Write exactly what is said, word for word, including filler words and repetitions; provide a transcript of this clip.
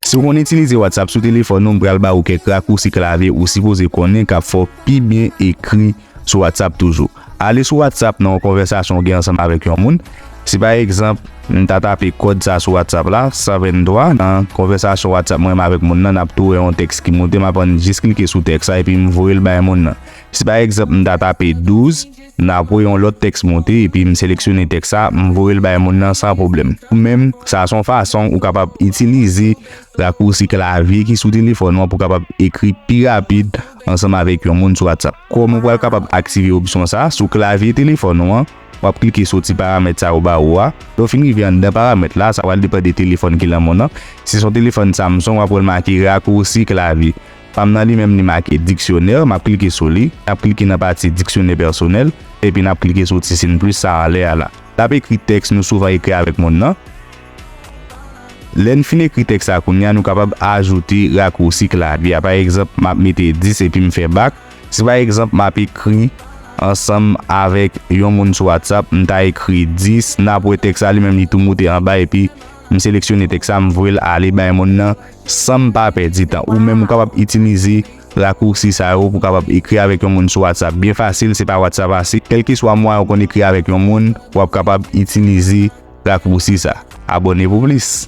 Si w konn itilize WhatsApp sou telefòn ou, m pral ba ou kèk rakousi klavye ou sipoze konnen k ap fè w pi byen ekri sou WhatsApp toujou. Ale sou WhatsApp nan yon konvèsasyon w gen ansanm avèk yon moun. Si pa egzanp, m ta tape kòd sa sou WhatsApp la, san venntwa, nan konvèsasyon WhatsApp mwen menm avèk moun nan, n ap tou wè yon tèks ki moute, m ap ann jis klike sou tèks sa epi m voye l bay moun nan. Si pa egzanp, m ta tape douz, n ap wè yon lòt tèks moute epi m seleksyone tèks sa, m voye l bay moun nan san pwoblèm. Ou menm, sa se yon fason ou kapab itilize rakousi klavye ki sou telefòn ou an pou kapab ekri pi rapid ansanm avèk yon moun sou WhatsApp. Kòman w pral kapab aktive opsyon sa a? Sou klavye telefòn ou an, w ap klike soti paramèt sa yo ba ou a. Lè w fin rive anndan paramèt la, sa pral depann de telefòn ki nan men w nan. Si se yon telefòn Samsung, w ap wè l make rakousi klavye. Pa m nan li menm li make diksyonè, m ap klike sou li, n ap klike nan pati diksyonè pèsonèl, epi n ap klike sou ti siy plis sa anlè a la. N ap ekri tèks nou souvan ekri avèk moun nan. Lè n fin ekri tèks sa kounye a, nou kapab ajoute rakousi klavye a. Pa egzanp, m ap mete dis epi m fè bak. Si pa egzanp, m ap ekri ansanm avèk yon moun sou WhatsApp, m ta ekri dis, n ap wè tèks la li menm li tou moute anba epi m seleksyone tèks sa, m voye l ale bay moun nan san m pa pèdi tan. Ou menm ou kapab itilize rakousi sa yo pou kapab ekri avèk yon moun sou WhatsApp byen fasil, se pa WhatsApp ase. Kèlkeswa mwayen ou konn ekri avèk yon moun, w ap kapab itilize rakousi sa. Abòne pou plis.